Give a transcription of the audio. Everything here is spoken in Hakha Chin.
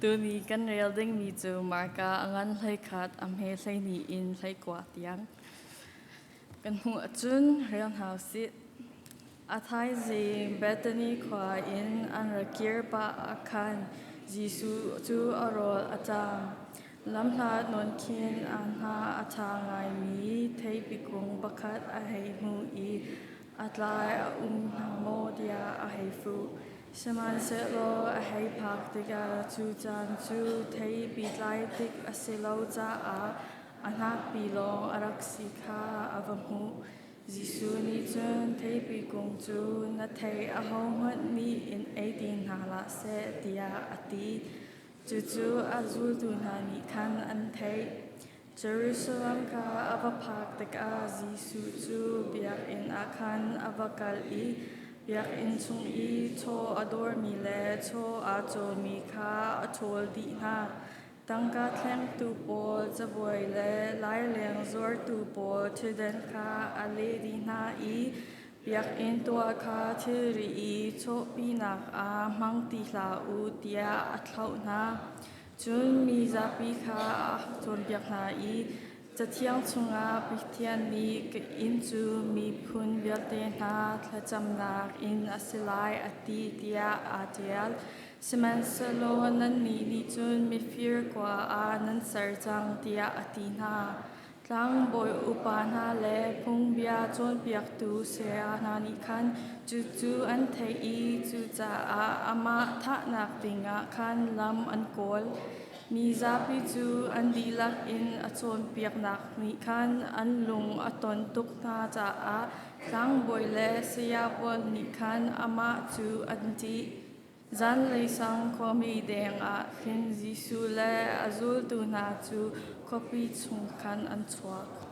Tuni kan rel dingmi cu Marka a ngan 11 a hme 12 in 19 tiang. Kan hmuh ahcun rel hna usih. A thaizing Bethany khua in an ra kir pah ah khan Jesuh cu a rawl a ṭam. Lamhlat nawn khin a hna a ṭha ngaimi theipi kung pakhat a hei hmuh i a tlai a um hnga maw tiah a hei fuh. Sihmanhsehlaw a hei phak tikah cu caan cu theipi tlai tik a si lo caah a hnakpi lawng a rak si kha a va hmuh. Jesuh nih cun theipi kung cu na thei ahohmanh nih in ei ti hna hlah seh tiah a ti. Cucu a zultu hna nih khan an theih. Jerusalem kha a va phak tikah Jesuh cu biakinn ah khan a va kal i biakinn chung i chaw a dawrmi le chaw aa cawmi kha a ṭhawl dih hna. Tangka thlengtu pawl cabuai le laileng zuartu pawl thilden kha a leh dih hna i biakinn tuah kha thilri i chawhpinak ah hmang ti hlah u tiah a thlauh hna. Cun mi zapi kha a cawnpiak hna i Cathiang chungah Pathian nih ka inn cu miphun vialte hna thlacamnak inn a si lai a ti tiah aa ṭial. Sihmanhsehlaw nannih nih cun mifir kua ah nan ser cang tiah a ti hna. Tlangbawi upa hna le phungbia cawnpiaktu saya hna nih khan cucu an theih i cucaah amah thahnak dingah khan lam an kawl. Mi zapi cu an dihlak in a cawnpiaknak nih khan an lung a ton tuk hna caah tlangbawi le saya pawl nih khan amah cu an ṭih. Zanlei sang khuami deng ah khin Jesuh le a zultu hna cu khuapi chung khan an chuak.